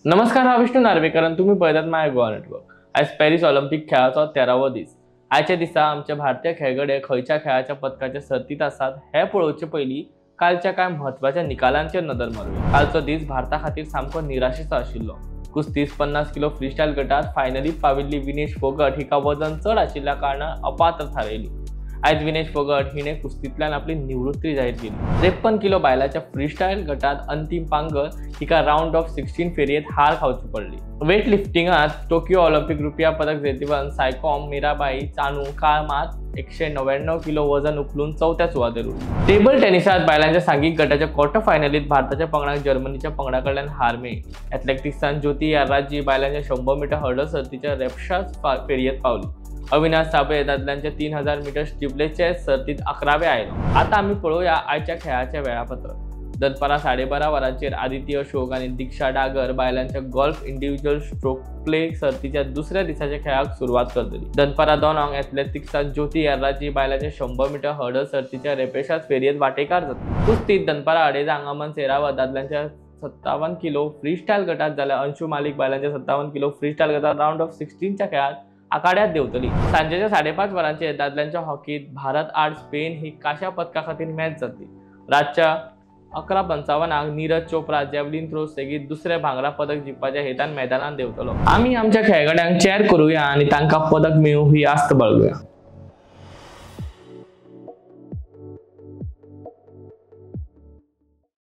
नमस्कार, हांव विष्णू नार्वेकर आनी तुमी पळयतात माय गोवा नेटवर्क. आयज पॅरीस ऑलिम्पीक खेळाचो 13वो दीस. आयच्या दिसा आमचे भारतीय खेळगडे खंयच्या खेळाच्या पदकाच्या सर्तीत आसात हें पळोवचे पयलीं कालच्या कांय म्हत्वाच्या निकालांचेर नदर मारुया. कालचो दीस भारता खातीर सामको निराशेचो आशिल्लो. कुस्तीस 50 किलो फ्रीस्टायल गटात फायनलीत पाविल्ली विनेश फोगट हिका वजन चड आशिल्ल्या कारणान अपात्र थारयली. आयज विनेश फोगट हिणें कुस्तींतल्यान आपली निवृत्ती जाहीर केली. 53 किलो बायलांच्या फ्रीस्टायल गटात अंतीम पांगल हिका रावंड ऑफ 16 फेरयेंत हार खावची पडली. वेट लिफ्टिंगांत टोकियो ऑलिम्पीक रुपया पदक जैतिवंत सायकॉम मीराबाई चानू काल मात 199 किलो वजन उखलून चवथ्या सुवातेर उरली. टेबल टेनिसांत बायलांच्या सांघीक गटाच्या क्वॉर्टर फायनलीत भारताच्या पंगडाक जर्मनीच्या पंगडा कडल्यान हार मेळ्ळी. एथलेटिक्सांत ज्योती यार्राजी बायलांच्या 100 मिटर हर्डल सर्तीच्या रेपशाच फेरयेंत पावली. अविनाश साबळे दादल्यांच्या 3000 मिटर स्टिपलेचेस सर्तीत 11वे आयलो. आतां आमी पळोवया आयच्या खेळाचें वेळापत्रक. दनपारां 12:30 वरांचेर आदिती अशोक आनी दीक्षा डागर बायलांच्या गोल्फ इंडिव्हिज्युअल स्ट्रोक प्ले सर्तीच्या दुसऱ्या दिसाच्या खेळाक सुरवात करतली. दनपारां 2 एथलेटिक्सांत ज्योती यार्राजी बायलांच्या 100 मिटर हर्डल सर्तीच्या रेपेशाच फेरयेंत वांटेकार जातली. कुस्तीत दनपारां 2:30 अमन सेरावत दादल्यांच्या 57 किलो फ्रीस्टायल गटात जाल्यार अंशू मालिक बायलांच्या 57 किलो फ्रीस्टायल गटात रावंड ऑफ 16च्या खेळात आखाड्यात देंवतली. सांजेच्या 5:30 वरांचेर दादल्यांच्या हॉकीत भारत आड स्पेन ही कांश्या पदका खातीर मॅच जातली. रातच्या 11:55 नीरज चोप्रा जॅवलिन थ्रो सेगीत दुसरें भांगरा पदक जिखपाच्या हेतान मैदानात देंवतलो. आमी आमच्या खेळगड्यांक चॅर करुया आनी तांकां पदक मेळूं ही आस्त बाळगुया.